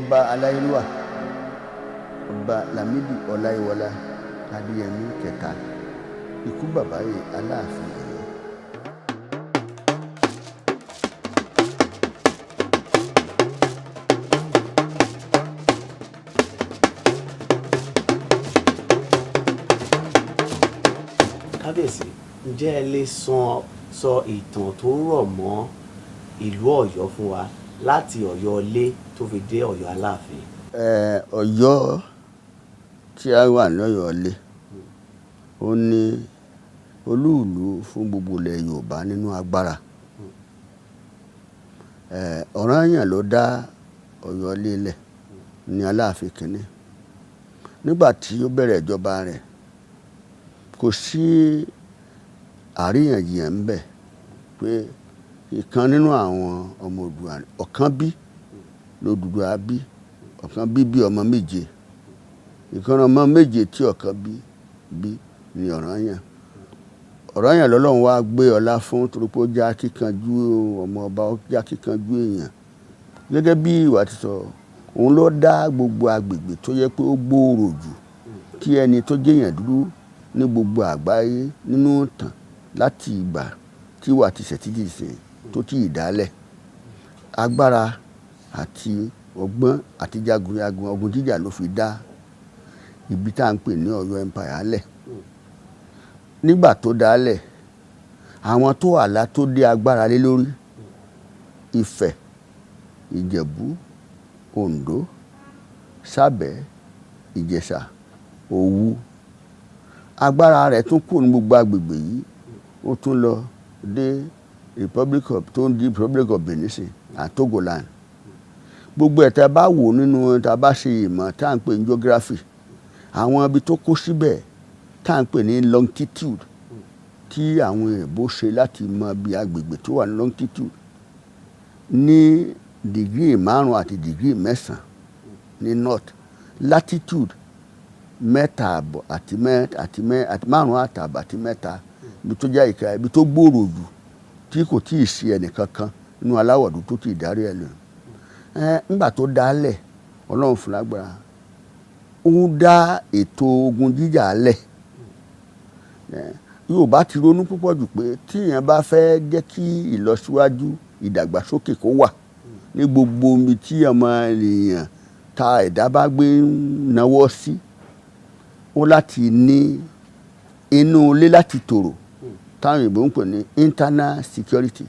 Ọba aláyélúwà, Ọba Lámìdí Ọláyíwọlá Adéyẹmí kẹta, ikú bàbá yìí, Aláàfin Ọ̀yọ́. Kábíyèsí, ǹjẹ́ ẹ lè sọ ìtàn tó rọ̀ mọ́ ìlú Ọ̀yọ́ fún wa láti Ọ̀yọ́ ilé tó fi dé Ọ̀yọ́ Aláàfin? Ọ̀yọ́ tí a wà lọ́yọ̀ọ́ ilé, ó ní olúùlú fún gbogbo ilẹ̀ Yorùbá nínú agbára. Ọ̀rànyàn ló dá Ọ̀yọ́ ilé lẹ̀ ní Aláàfin kìíní. Nígbà tí ó bẹ̀rẹ̀ ìjọba rẹ̀, kò sí àríyànjiyàn ń bẹ pé ìkan nínú àwọn ọmọ Oòduà, ọ̀kan bí lOdùduwà bí, ọ̀kan bí bí ọmọ méje. Ìkan ọmọ méje tí ọ̀kan bí bí ní Ọ̀rànyàn. Ọ̀rànyàn lọ́lọ́run wá gbé ọlá fún torí pé ó jẹ́ akíkanjú ọmọ ọba, ó jẹ́ akíkanjú èèyàn. Gẹ́gẹ́ bí ìwà ti sọ, òun ló dá gbogbo agbègbè tó yẹ pé ó gbòòrò jù kí ẹni tó jẹ́ èèyàn dúdú ní gbogbo àgbáyé nínú ìtàn láti ìgbà tí ìwà ti ṣẹ̀ títí ìsìn tó tí ì dálẹ̀. Agbára àti ọgbọ́n àti jagunjagun ogun jíjà ló fi dá ibi tá à ń pè ní Ọ̀yọ́ Empire lẹ̀. Nígbà tó dálẹ̀, àwọn tó àlá tó dé agbára lé lórí, Ifẹ̀, Ìjẹ̀bú, Oǹdó, Sábẹ̀, Ìjẹ̀ṣà, Òwu. Agbára rẹ̀ tún kù ní gbogbo agbègbè yìí, ó tún lọ dé Republic of tó ń di Republic of Benin sí and Togoland. Gbogbo ẹ̀ tá a bá wò nínú tá a bá ṣe ìmọ̀ tá à ń pè ní geography, àwọn ibi tó kó síbẹ̀ tá à ń pè ní longitude tí àwọn èèbó ṣe láti mọ bí agbègbè tó wà ní longitude ní degree 5 àti degree 9 ní north, latitude 3.5 àti mẹ́ àti mẹ́ àti 5.5 àti 3, ibi tó jẹ́ ìka ibi tó gbòòrò jù tí kò tíì sí ẹnì kankan nínú aláwọ̀ dúdú tó ti dárí ẹ lọ. Nígbà tó dálẹ̀, Ọlọ́run fún lágbára, ó dá ètò ogun jíjà lẹ̀. Yorùbá ti ronú púpọ̀ jù pé tí èèyàn bá fẹ́ jẹ́ kí ìlọsíwájú ìdàgbàsókè kó wà ní gbogbo ibi tí ọmọ ènìyàn ta ẹ̀dá bá gbé ń nawọ́ sí, ó láti ní inú ilé láti tòrò táwọn òyìnbó ń pè ní internal security.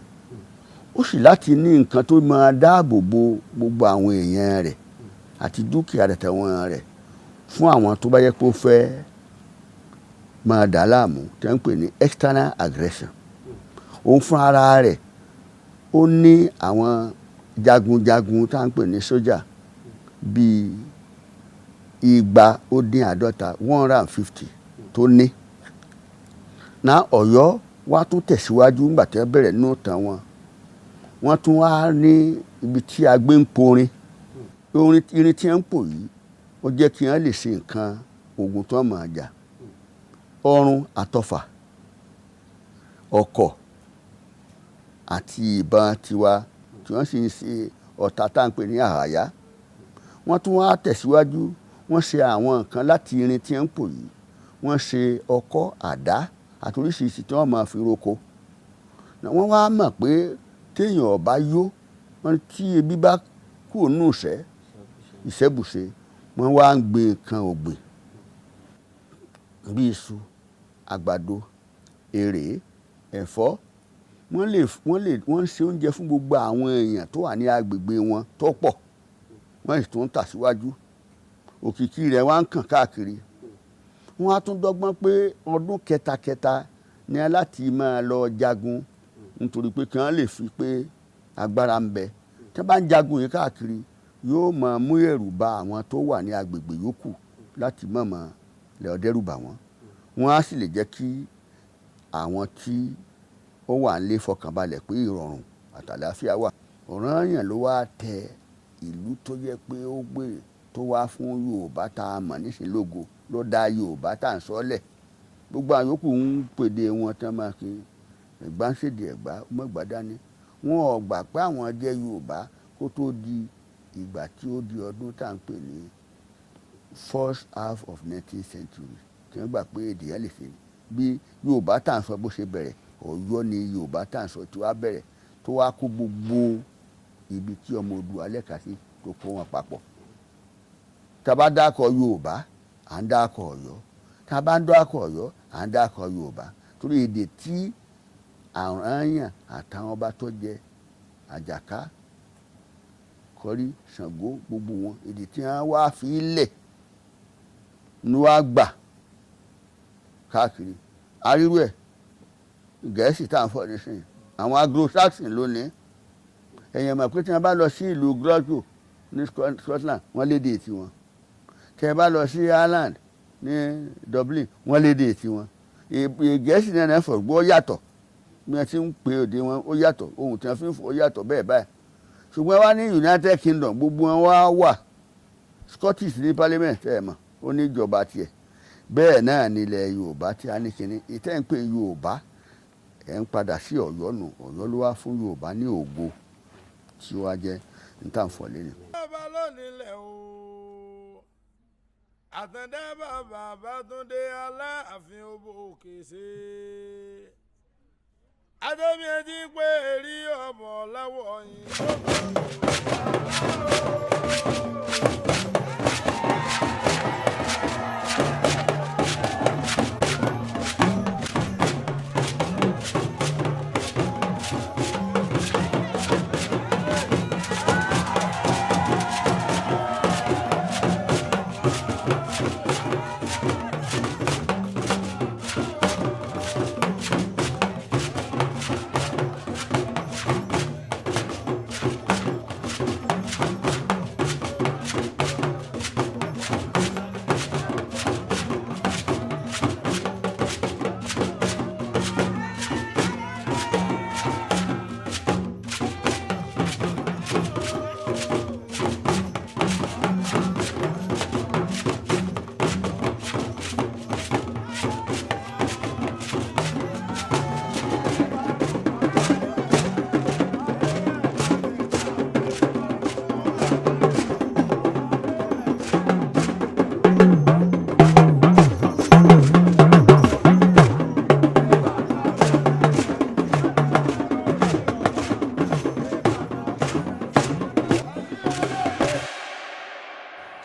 Ó sì láti ní nǹkan tó máa dáàbò bo gbogbo àwọn èèyàn rẹ̀ àti dúkìá rẹ̀ tẹ̀wọ̀n rẹ̀ fún àwọn tó bá yẹ pé ó fẹ́ máa dà á láàmú tí wọ́n ń pè ní external aggression. Òun fún ara rẹ̀, ó ní àwọn jagunjagun tá à ń pè ní sójà bíi 250, 150 tó ní. Náà Ọ̀yọ́ wá tún tẹ̀síwájú nígbà tí wọ́n bẹ̀rẹ̀ nínú ìtàn wọn. Wọ́n tún wá ní ibi tí a gbé ń porin. Orin, irin tí wọ́n ń pò yìí, ó jẹ́ kí wọ́n lè ṣe nǹkan ogun tó máa jà. Ọrun àtọfà, ọ̀kọ̀ àti ìbọn tiwa tí wọ́n sì ń ṣe ọ̀tá tá à ń pè ní àhàyá. Wọ́n tún wá tẹ̀síwájú, wọ́n ṣe àwọn nǹkan láti irin tí wọ́n ń pò yìí. Wọ́n ṣe ọkọ́, àdá àti oríṣiríṣi tí wọ́n máa fi roko. Wọ́n wá mọ̀ pé tí èèyàn ò bá yó, wọ́n tí ebi bá kúrò nínú ìṣẹ́, ìṣẹ́bùṣe, wọ́n wá ń gbin nǹkan ọ̀gbìn bí iṣu, àgbàdo, èrè, ẹ̀fọ́. Wọ́n ń ṣe oúnjẹ fún gbogbo àwọn èèyàn tó wà ní agbègbè wọn tó pọ̀. Wọ́n sì tún ń tà síwájú. Òkìkí rẹ̀ wá ń kàn káàkiri. Wọ́n á tún dọ́gbọ́n pé ọdún kẹtakẹta ní láti máa lọ jagun nítorí pé kí wọ́n lè fi pé agbára ń bẹ. Tí wọ́n bá ń jagun yìí káàkiri, yóò máa mú ẹ̀rù bà àwọn tó wà ní agbègbè yòókù láti má máa lọ dẹ́rù bà wọ́n. Wọ́n á sì lè jẹ́ kí àwọn tí ó wà nílé fọkànbalẹ̀ pé ìrọ̀rùn àtàlàáfíà wà. Ọ̀rànyàn ló wá tẹ ìlú tó jẹ́ pé ó gbé tó wá fún Yorùbá tá a mọ̀ nísìnyí lógo, ló dá Yorùbá tá à ń sọ́lẹ̀. Gbogbo àwọn yòókù ń pèdè wọn tán máa kí Ẹ̀gbá ń ṣèdè Ẹ̀gbá, mọ́ Ẹ̀gbá dání. Wọn ò gbà pé àwọn jẹ́ Yorùbá kó tó di Ìgbà tí ó di ọdún tá à ń pè ní first half of 19th century tí wọ́n gbà pé èdè yẹn lè ṣe bí Yorùbá tá à ń sọ bó ṣe bẹ̀rẹ̀. Ọ̀yọ́ ni Yorùbá tá à ń sọ tí wàá bẹ̀rẹ̀, tó wá kó gbogbo ibi tí ọmọ Oòduà lẹ́ka sí, tó kó wọn papọ̀. Tá a bá dákọ̀ Yorùbá, à ń dákọ̀ Ọ̀yọ́. Tá a bá ń dákọ̀ Ọ̀yọ́, à ń dákọ̀ Yorùbá, torí èdè tí Ọ̀rànyàn àtàwọn ọba tó jẹ, Àjàká, Kọrí, Ṣàngó, gbogbo wọn, èdè tí wọ́n wá fi lẹ̀ ni wọ́n á gbà káàkiri. Arírú ẹ̀, Gẹ̀ẹ́sì tá à ń fọ̀ nísìnyí, àwọn Anglo-Saxon lónìí. Ẹ̀yìn mọ̀ pé tí wọ́n bá lọ sí ìlú Glasgow ní Scotland, wọ́n lédè tiwọn. Tí wọ́n bá lọ sí Ireland, ní Dublin, wọ́n lédè tiwọn. Gẹ̀ẹ́sì náà náà fọ̀ gbọ́ yàtọ̀. Bí wọ́n ti ń pè òde wọn, ó yàtọ̀. Ohun tí wọ́n fi ń fọ̀, ó yàtọ̀ bẹ́ẹ̀ báyìí. Ṣùgbọ́n wá ní United Kingdom, gbogbo wọn wá wà. Scottish ní parliament, ẹ̀ mọ̀, ó ní ìjọba tiẹ̀. Bẹ́ẹ̀ náà nílẹ̀ Yorùbá tí a ní kíní ìtẹ́ ń pè Yorùbá, ẹ̀ ń padà sí Ọ̀yọ́ nù. Ọ̀yọ́ ló wá fún Yorùbá ní ògo tí ó wá jẹ́ níta ń fọ̀ lẹ́nu. Bàbá lónìí o, Àtàndá, bàbá Bátúndé, Aláàfin òbò òkè ṣe adómiẹjí pé èrí ọmọ láwọ yìí.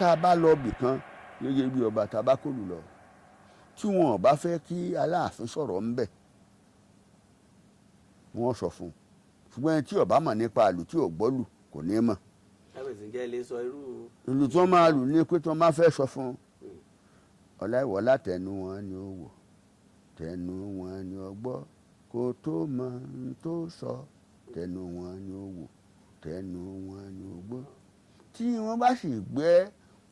Tá a bá lọ bì kan gẹ́gẹ́ bí ọba, tá a bá kó lù lọ, tí wọn ò bá fẹ́ kí Aláàfin sọ̀rọ̀ ńbẹ̀, wọ́n sọ fún un. Ṣùgbọ́n ẹni tí ó bá mọ̀ nípa àlù, tí ò gbọ́ lù, kò ní mọ̀. Kábíyèsí, ǹjẹ́ ẹ lè sọ irú Ìlú tí wọ́n máa lù ní pé tí wọ́n máa fẹ́ sọ fún un, ọláìwọ̀, tẹnu wọn ni ó wò, tẹnu wọn ni ó gbọ́, kó tó mọ ohun tó sọ. Tẹnu wọn ni ó wò, tẹnu wọn ni ó gbọ́. Tí wọ́n bá sì gbé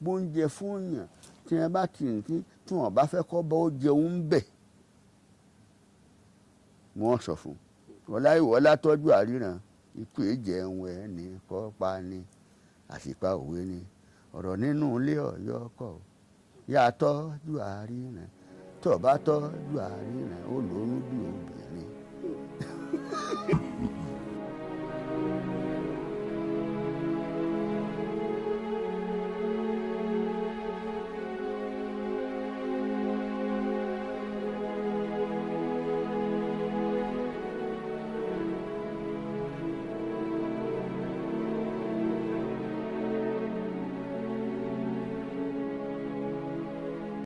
gbóúnjẹ fún yàn, tí wọ́n bá ti ní tí wọ́n bá fẹ́ kọ́ bọ́ ó jẹun bẹ̀, wọ́n sọ fún un, ọláìwọ̀ látọ́jú àríran, ikú èjẹun ẹ̀ ní kọ́ pa ni. Àsìpa òwe ni ọ̀rọ̀ nínú ilé Ọ̀yọ́ kọ́ yàtọ̀ ju àríran, tó bá tọ́jú àríran, ó lóyún bí obìnrin.